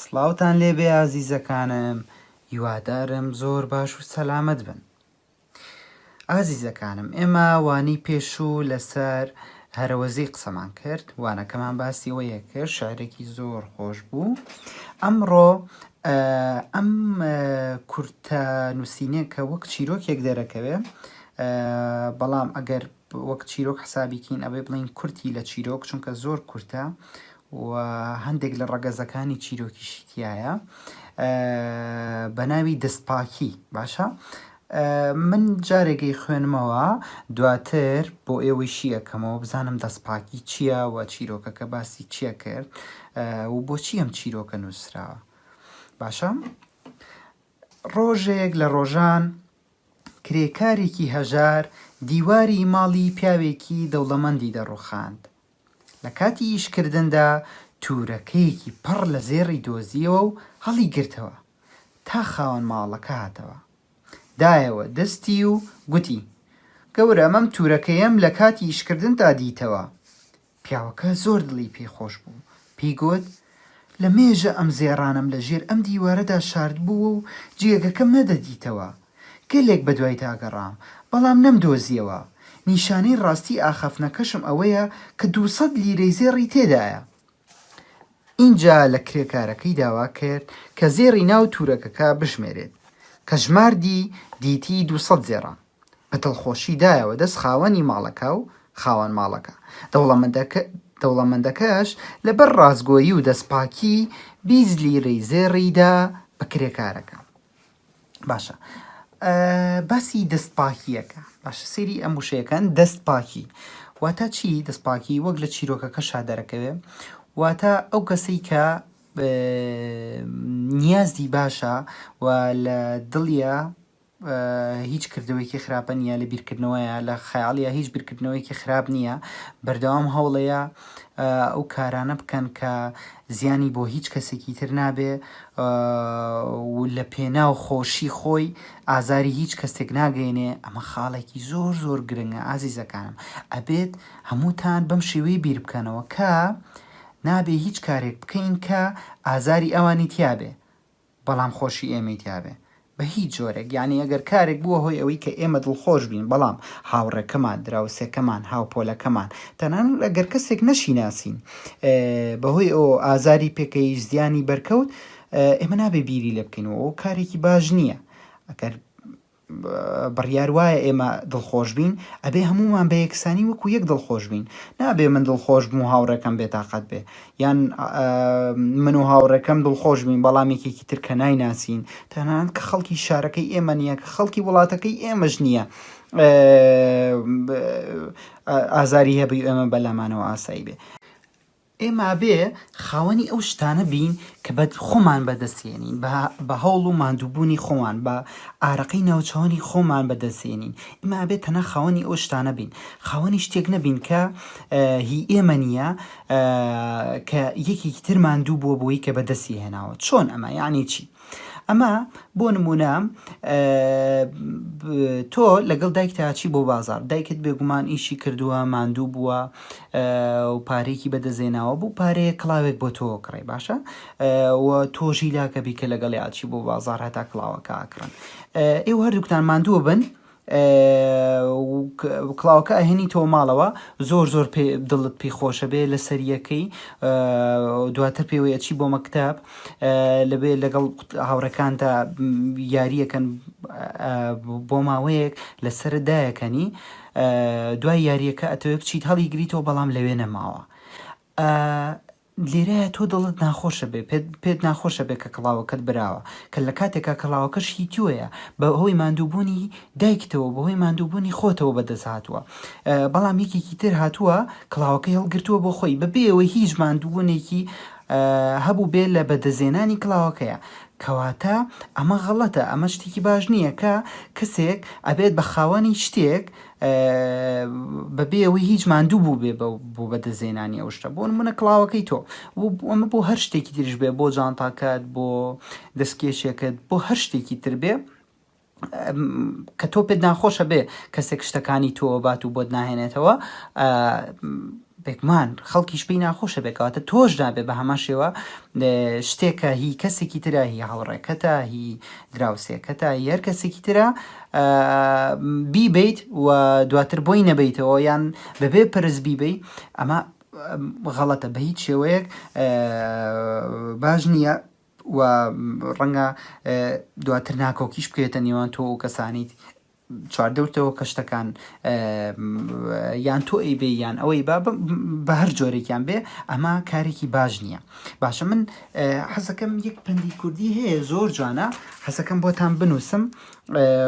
سڵاوتان لێبێ ئازیزەکانم هیوادارم زۆر باش و سەلامەت بن. ئازیزەکانم ئێمە وانەی پێشوو لەسەر هەرەوەزی قسەمان کرد وانەکەمان باسی ئەوەیە کرد شعرێکی زۆر خۆش بوو ئەمڕۆ ئەم کورتە نووسینێک کە وەک چیرۆکێک دەرەکەوێ بەڵام ئەگەر وەک چیرۆک حسابی کەین ئەبێ بڵێین کورتی لە چیرۆک چونکە زۆر کورتە و هەندێک لە ڕەگەزەکانی چیرۆکیشی تایە بە ناوی دەستپاکی باشە من جارێکی خوێنمەوە دواتر بۆ ئێوەی شیەکەمەوە بزانم دەستپاکی چییە و چیرۆکەکە باسی چییە کرد و بۆچی ئەم چیرۆکە نووسراوە باشە ڕۆژێک لە ڕۆژان کرێکارێکی هەژار دیواری ماڵی پیاوێکی دەوڵەمەندی دەڕوخاند. لە کاتی ئیشکردندا تورەکەیەکی پڕ لە زێڕی دۆزیەوە و هەڵیگرتەوە. تا خاوەن ماڵەکە هاتەوە. دایەوە دەستی و گوتی، گەورەم ئەم تورەکەیەم لە کاتی ئیشکردندا دیتەوە. پیاوەکە زۆر دڵی پێی خۆش بوو، پێی گوت، لە مێژە ئەم زێڕانەم لە ژێر ئەم دیوارەدا شاردبووە و جێگەکەم نەدەدیتەوە. گەلێک بە دوایدا گەڕام، بەڵام نەمدۆزییەوە. نیشانەی ڕاستی ئاخافتنەکەشم ئەوەیە کە 200 لیرەی زێڕی تێدایە. ئینجا لە کرێکارەکەی داوا کرد کە زێڕی ناو توورەکەکە بژمێرێت. کە ژماردی، دیتی 200 زێڕە. بە دڵخۆشی دایەوە دەست خاوەنی ماڵەکە و خاوەن ماڵەکە دەوڵەمەندەکەش لەبەر ڕاستگۆیی و دەستپاکی 20 لیرەی زێڕی دا بە کرێکارەکە. باشە باسی دەستپاکییەکە باشە سەیری ئەم وشەیەکەن دەستپاکی واتە چی دەستپاکی وەک لە چیرۆکەکەشا دەرەکەوێ واتە ئەو کەسەی کە نیازی باشە و لە دڵیە هیچ کردەوەیەکی خراپە نییە لە بیرکردنەوەیە لە خەیاڵیە هیچ بیرکردنەوەیەکی خراپ نییە بەردەوام هەوڵەیە ئەو کارانە بکەن کە زیانی بۆ هیچ کەسێکی تر نابێ و لە پێناو خۆشی خۆی ئازاری هیچ کەسێک ناگەێنێ ئەمە خاڵێکی زۆر زۆر گرنگە ئازیزەکانم ئەبێت هەمووتان بەم شێوەی بیر بکەنەوە کە نابێ هیچ کارێک بکەین کە ئازاری ئەوانی تیابێ بەڵام خۆشی ئێمەی تیابێ بە هیچ جۆرێک یانی ئەگەر کارێک بووە هۆی ئەوەی کە ئێمە دڵخۆش بین بەڵام هاوڕێکەمان دراوسێکەمان هاوپۆلەکەمان تەنانەت ئەگەر کەسێک نەشیناسین بەهۆی ئەو ئازاری پێکەیش زیانی بەرکەوت ئێمە نابێ بیری لێ بکەینەوە ئەو کارێکی باش نییە ئەگەر بڕیار وایە ئێمە دڵخۆش بین، ئەبێ هەموومان بە یەکسانی وەکو یەک دڵخۆش بین. نابێ من دڵخۆش بم و هاوڕێکەم بێتاقەت بێ، یان من و هاوڕێکەم دڵخۆش بین بەڵام یەکێکی تر کە نایناسین، تەنانەت کە خەڵکی شارەکەی ئێمە نییە، کە خەڵکی وڵاتەکەی ئێمەش نییە، ئازاری هەبێ و ئێمە بەلامانەوە ئاسایی بێ. ئێمە ئەبێ خاوەنی ئەو شتانە بین کە بە خۆمان بەدەست هێنین، بە هەوڵ و ماندووبوونی خۆمان، بە ئارەقەی ناوچەوانی خۆمان بەدەست هێنین. ئێمە ئەبێ تەنها خاوەنی ئەو شتانە بین، خاوەنی شتێک نەبین کە هی ئێمە نییە، کە یەکێکی تر ماندوو بووە بۆی کە بەدەستی هێناوە. چۆن ئەمە؟ یانی چی؟ ئەمە بۆ نمونە تۆ لەگەڵ دایکتا چی بۆ بازار دایکت بێگومان ئیشی کردووە ماندوو بووە و پارێکی بەدەزێناوە بوو پارەیە کڵاوێک بۆ تۆ کڕێ باشە و تۆژی لاکە بیکە لەگەڵ یاچی بۆ بازار هەتا کڵاوەکە ئاکڕن ئێوە هەردووکتان ماندووە بن کڵاوەکە ئەهێنیتەوە ماڵەوە زۆر زۆر پێ دڵت پێی خۆشە بێ لە سەریەکەی دواتر پێوەی ئەچی بۆ مەکتەب لەبێ لەگەڵ هاوڕەکاندا یاریەکەن بۆ ماوەیەک لەسەر دایەکەنی دوای یاریەکە ئەتەوێ بچیت هەڵیگریتەوە بەڵام لەوێ نەماوە لێرەیا تۆ دڵت ناخۆشە بێ پێت پێت ناخۆشە بێ کە کڵاوەکەت براوە کە لە کاتێکا کڵاوەکەش هی تۆیە بە هۆی ماندووبوونی دایکتەوە بە هۆی ماندووبوونی خۆتەوە بەدەست هاتووە بەڵام یەکێکی تر هاتووە کڵاوەکەی هەڵگرتووە بۆ خۆی بەبێ ئەوەی هیچ ماندووبوونێکی هەبوو بێ لە بەدەستهێنانی کڵاوەکەیە کەواتە ئەمە غەڵەتە ئەمە شتێکی باش نییە کە کەسێک ئەبێت بە خاوەنی شتێک بەبێ ئەوەی هیچ ماندوو بووبێ بۆ بەدەستهێنانی ئەو شتە بۆ نمونە کڵاوەکەی تۆ ئەمە بۆ هەر شتێکی تریش بێ بۆ جانتاکەت بۆ دەستکێشێکت بۆ هەر شتێکی تر بێ کە تۆ پێت ناخۆشە بێ کەسێک شتەکانی تۆ بات و بۆت ناهێنێتەوە. بێگومان خەڵکیش پێی ناخۆشە بێ کەواتە تۆش نابێ بە هەمان شێوە شتێکە هی کەسێکی ترە هی هاوڕێکەتە هی دراوسێکەتە هی هەر کەسێکی ترە بیبیت و دواتر بۆی نەبیتەوە یان بەبێ پرس بیبی ئەمە غەڵەتە بە هیچ شێوەیەک باش نییە و ڕەنگە دواتر ناکۆکیش بکەوێتە نێوان تۆ و کەسانی چواردەورتەوە کە شتەکان یان تۆ ئەیبێ یان ئەوەی با بە هەر جۆرێکیان بێ ئەمە کارێکی باش نییە باشە من حەزەکەم یەک پەندی کوردی هەیە زۆر جوانە حەزەکەم بۆتان بنووسم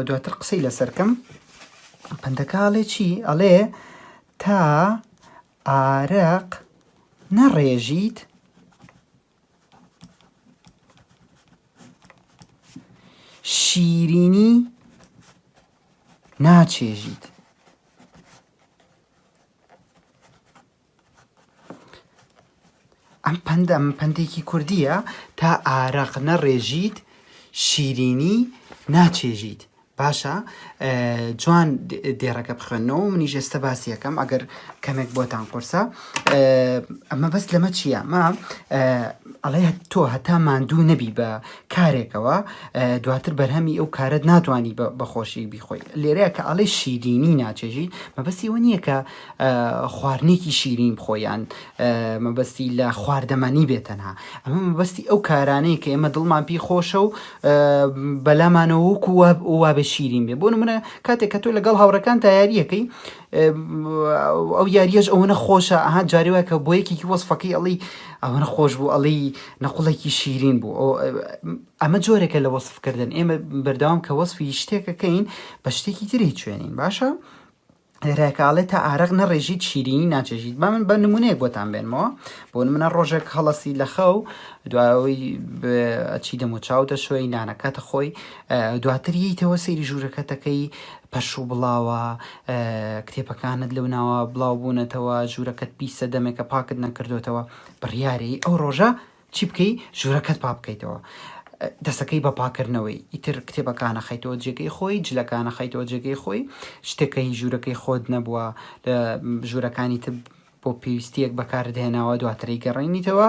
دواتر قسەی لەسەرکەم پەندەکە ئەڵێ چی ئەڵێ تا ئارەق نەڕێژیت شیرینی ناچێژیت. ئەم پەندە ئەم پەندێکی کوردییە تا ئارەق نەڕێژیت شیرینی ناچێژیت. باشە جوان دێڕەکە بخوێنەوە منیش ئێستا باسی یەکەم ئەگەر کەمێک بۆتان قورسە ئەمە بەس لەمە چییە ما ئەڵێ تۆ هەتا ماندوو نەبی بە کارێکەوە دواتر بەرهەمی ئەو کارت ناتوانانی بەخۆشی بیخۆی لێرەیە کە ئەڵێ شیرینی ناچێژی مەبەستی ئەوە نییە کە خواردنێکی شیرین بخۆیان مەبەستی لە خواردەمەنی بێت تەنها ئەمە مەبەستی ئەو کارانەیە کە ئێمە دڵمان پێی خۆشە و بەلامانەوە وەکو وابێ شیرین بێ بۆ نمونە کاتێک کە تۆ لەگەڵ هاوڕەکان تا یاریەکەی ئەو یاریەش ئەوەنە خۆشە ئەها جاری وایە کە بۆ یەکێکی وەصفەکەی ئەڵی ئەوەنە خۆش بوو ئەڵی نەقوڵێکی شیرین بوو ئەمە جۆرێکە لە وەصفکردن ئێمە بەردەوام کە وەصفی شتێکەکەین بە شتێکی تری چوێنین باشە لێرەکە ئەڵێ تا ئارەق نەڕێژیت شیرینی ناچێژیت با من بە نمونەیەک بۆتان بێنمەوە بۆ نمونە ڕۆژێک هەڵەسی لە خەو دوایەوەی ئەچی دەم و چاو دەشۆی نانەکەتە خۆی دواتر ییتەوە سەیری ژوورەکەتەکەی پەرشوو بڵاوە کتێبەکانت لەو ناوە بڵاو بوونەتەوە ژوورەکەت پیسە دەمێکە پاکت نەکردوتەوە بڕیارەی ئەو ڕۆژە چی بکەی ژوورەکەت پاک بکەیتەوە دەسەکەی بە پاکردنەوەی ئیتر کتێبەکانە خەیتەوە جێگەی خۆی جلەکانە خەیتەوە جێگەی خۆی شتێکە هی ژوورەکەی خۆت نەبووە لە ژوورەکانی تر بۆ پێویستیەک بەکارت هێناوە دواتری گەڕێنیتەوە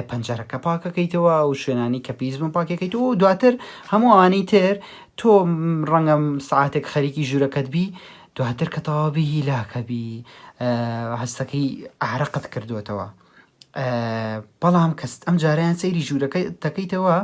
پەنجەرەکە پاکەکەیتەوە و شوێنانی کە پیس بوون پاکەکەیتەوە و دواتر هەموو ئەوانەی تر تۆ ڕەنگە سعاتێک خەریکی ژوورەکەت بی دواتر کە تەواو بی هیلاکە بی هەستەکەی ئارەقت کردوێتەوە بەڵام کەس ئەم جاریان سەیری ژوورەکە تەکەیتەوە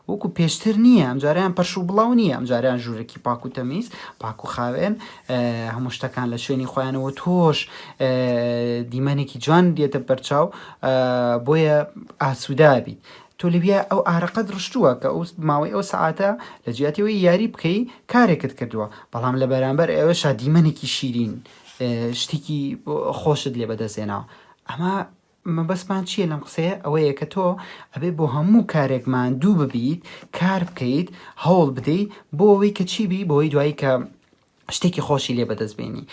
وەکو پێشتر نییە ئەم جاریان پەرش و بڵاو نییە ئەم جاریان ژوورەکی پاک و تەمیز پاک و خاوێن هەموو شتەکان لە شوێنی خۆیانەوە تۆش دیمەنێکی جوان دێتە بەرچاو بۆیە ئاسوودابیت تۆ لەویا ئەو ئارەقەت ڕشتووە کە ئەو ماوەی ئەو سەعاتە لە جیاتیەوەی یاری بکەی کارێکت کردووە بەڵام لە بەرامبەر ئەوەشا دیمەنێکی شیرین شتێکی خۆشت لێ بەدەستێناوە ئەمە مەبەستمان چییە لەم قسەیە ئەوەیە کە تۆ ئەبێ بۆ هەموو کارێک ماندوو ببیت کار بکەیت هەوڵ بدەیت بۆ ئەوەی کە چی بی بۆی دوایی کە شتێکی خۆشی لێ بەدەست بێنی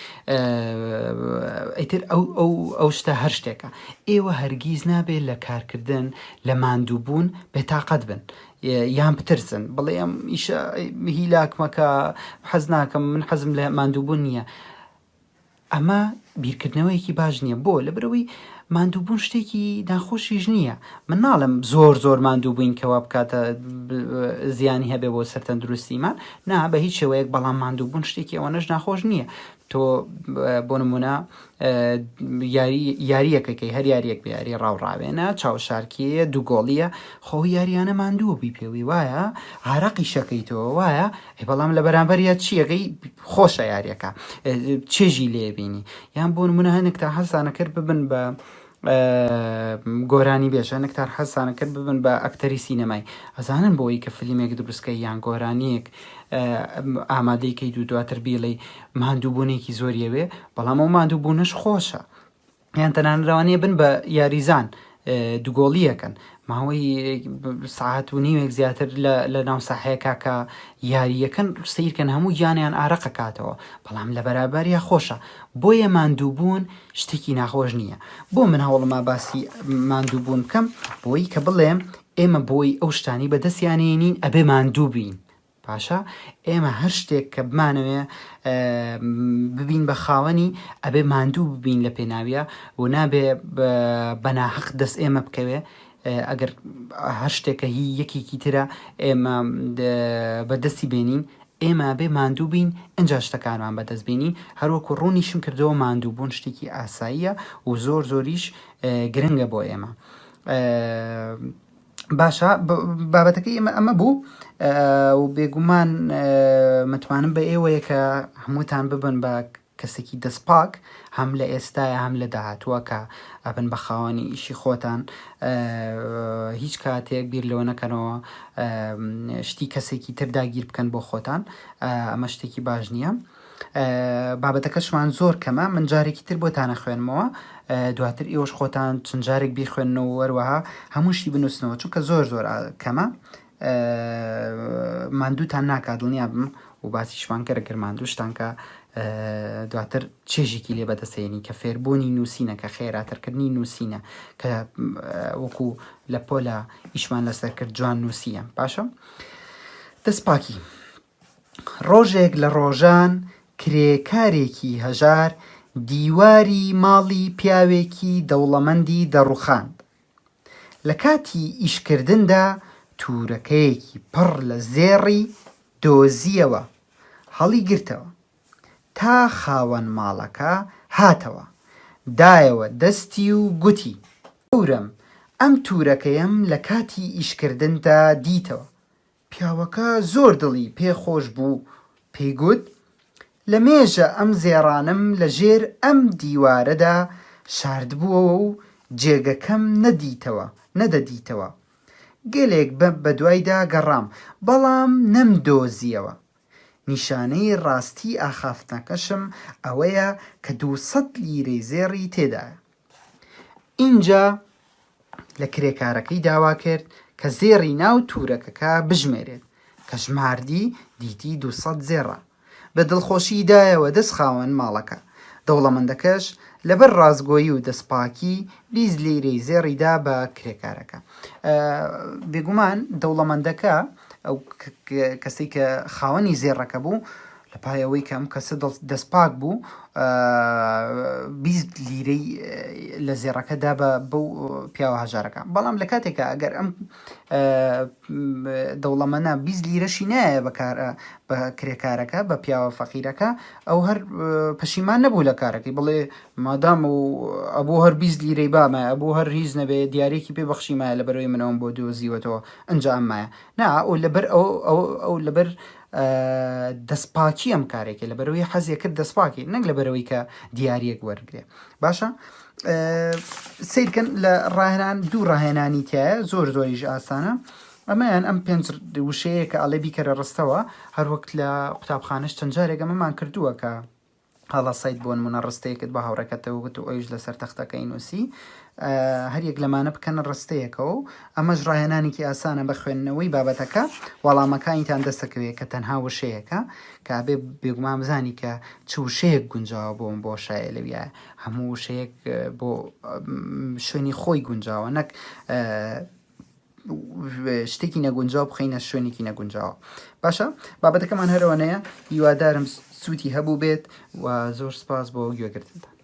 ئیتر ئەو ئەو ئەو شتە هەر شتێکە ئێوە هەرگیز نابێت لە کارکردن لە ماندووبوون بێتاقەت بن یان بترسن بڵێ ئەم ئیشە هیلاکمەکە حەز ناکەم من حەزم لە ماندووبوون نییە ئەمە بیرکردنەوەیەکی باش نییە بۆ؟ لەبەرئەوەی ماندووبوون شتێکی ناخۆشیش نییە من ناڵێم زۆر زۆر ماندوو بووین کە وا بکاتە زیانی هەبێ بۆ سەر تەندروستیمان نا بە هیچ شێوەیەک بەڵام ماندووبوون شتێکی ئەوەنەش ناخۆش نییە تۆ بۆ نمونە یاری یاریەکەکەی هەر یاریەک بە یاری ڕاوڕاوێنە چاوشارکیە دوو گۆڵیە خۆ یاریانە ماندوو بی پێوی وایە عراقی شەکەیتەوە وایە ئەی بەڵام لە بەرامبەریا چیەکەی خۆشە یاریەکە چێژی لێ بینی یان بۆ نمونە هەنێکتان حەزتانە کرد ببن بە گۆرانی بێژ هەنێکتان حەزتانە کرد ببن بە ئەکتەری سینەمای ئەزانن بۆی کە فلیمێک دروستکەی یان گۆرانیەک ئامادەی کەیت و دواتر بیڵێی ماندووبوونێکی زۆریەوێ بەڵام ئەو ماندووبوونەش خۆشە یان تەنانەت لەوانەیە بن بە یاریزان دوگۆڵیەکەن ماوەی ساعت و نیوێک زیاتر لە ناو ساحەیەکا کە یاریەکەن سیرکەن هەموو گیانیان ئارەقە کاتەوە بەڵام لە بەرابەریا خۆشە بۆیە ماندووبوون شتێکی ناخۆش نییە بۆ من هەوڵما باسی ماندووبوون بکەم بۆی کە بڵێم ئێمە بۆی ئەو شتانی بەدەستیانێنین ئەبێ ماندوو بین. باشە ئێمە هەر شتێک کە بمانەوێ ببین بە خاوەنی ئەبێ ماندوو ببین لە پێناویە و نابێ بە ناحەق دەست ئێمە بکەوێ ئەگەر هەر شتێکە هی یەکێکی ترە ئێمە بەدەستی بێنین ئێمە بێ ماندوو بین ئینجا شتەکانمان بەدەست بینین هەروەکو ڕوونیشم کردەوە ماندوو بوون شتێکی ئاساییە و زۆر زۆریش گرنگە بۆ ئێمە. باشە بابەتەکەی ئێمە ئەمە بوو و بێگومان متمانم بە ئێوەیە کە هەمووتان ببن بە کەسێکی دەستپاک هەم لە ئێستاە هەم لە داهاتووە کە ئەبن بە خاوەنی ئیشی خۆتان هیچ کاتێک بیر لەوە نەکەنەوە شتی کەسێکی تر داگیر بکەن بۆ خۆتان ئەمە شتێکی باش نییە. بابەتەکەشمان زۆر کەمە من جارێکی تر بۆتان ئەخوێنمەوە دواتر ئێوەش خۆتان چەند جارێک بیخوێننەوە وەروەها هەمووشی بنووسنەوە چونکە زۆر زۆر کەمە ماندووتان ناکات دڵنیا بم و باسیشمان کەرە گەر ماندووشتان کە دواتر چێژێکی لێ بەدەستێنی کە فێربوونی نووسینە کە خێراترکردنی نووسینە کە وەکو لە پۆلە ئیشمان لەسەر کرد جوان نووسیە باشە دەست پاکی ڕۆژێک لە ڕۆژان کرێکارێکی هەژار دیواری ماڵی پیاوێکی دەوڵەمەندی دەڕوخاند. لە کاتی ئیشکردندا تورەکەیەکی پڕ لە زێڕی دۆزییەوە، هەڵیگرتەوە. تا خاوەن ماڵەکە هاتەوە، دایەوە دەستی و گوتی. گەورەم، ئەم تورەکەیەم لە کاتی ئیشکردندا دیتەوە، پیاوەکە زۆر دڵی پێ خۆش بوو، پێی گوت، لە مێژە ئەم زێڕانەم لە ژێر ئەم دیوارەدا شاردبووەوە و جێگەکەم نەدیتەوە، نەدەدیتەوە. گەلێک بە دوایدا گەڕام، بەڵام نەمدۆزییەوە. نیشانەی ڕاستی ئاخافتنەکەشم ئەوەیە کە 200 لیرەی زێڕی تێدایە. ئینجا لە کرێکارەکەی داوا کرد کە زێڕی ناو تورەکەکە بژمێرێت، کە ژماردی دیتی 200 زێڕە. بە دڵخۆشی دایەوە دەست خاوەن ماڵەکە. دەوڵەمەندەکەش لەبەر ڕاستگۆیی و دەستپاکی 20 لیرەی زێڕی دا بە کرێکارەکە. بێگومان دەوڵەمەندەکە ئەو کەسەی کە خاوەنی زێڕەکە بوو لە پای ئەوەی کە ئەم کەسە دەستپاک بوو 20 لیرەی لە زێڕەکە دا بە بەو پیاوە هەژارەکە بەڵام لە کاتێکا ئەگەر ئەم دەوڵەمەنە 20 لیرەشی نایە بەکار بە کرێکارەکە بە پیاوە فەقیرەکە ئەو هەر پەشیمان نەبوو لە کارەکەی بڵێ مادام و ئەبوو هەر 20 لیرەی بامە ئەبوو هەر هیچ نەبێ دیارێکی پێ بەخشیمایە لە بەرەوەی منەوەم بۆ دۆزیوەتەوە ئەنجا ئەمایە نا ئەو لەبەر ئەو ئەو ئەو لەبەر دەستپاکی ئەم کارێکە لەبەرەوەی حەزێ کرد دەستپاکی نەک لەبەرەوەی کە دیارەک وەرگێ باشە سیرکەن لە ڕاهێنان دوو ڕاهێنانی تایە زۆر زۆریش ئاسانە ئەمەیان ئەم پێنج وشەیە کە ئەڵێ بیکەرە ڕستەوە هەروەک لە قوتابخانەش چەند جارێک ئەمەمان کردووە کە هەڵەسەیت بۆ نمونە ڕستەیەکت بە هاوڕێکەتەوە وت و ئەویش لەسەر تەختەکەی نووسی هەریەک لەمانە بکەنە ڕستەیەکەوە و ئەمەش ڕاهێنانێکی ئاسانە بە خوێندنەوەی بابەتەکە وەڵامەکانیتان دەستەکەوێت کە تەنها وشەیەکە کە ئەبێ بێگومان بزانی کە چ وشەیەک گونجاوە بۆ بۆ شایە لەویایە هەموو وشەیەک بۆ شوێنی خۆی گونجاوە نەک شتێکی نەگونجاو بخەینە شوێنێکی نەگونجاوە باشە بابەتەکەمان هەرەوەنەیە هیوادارم سوودی هەبوو بێت و زۆر سپاس بۆ گوێگرتنتان.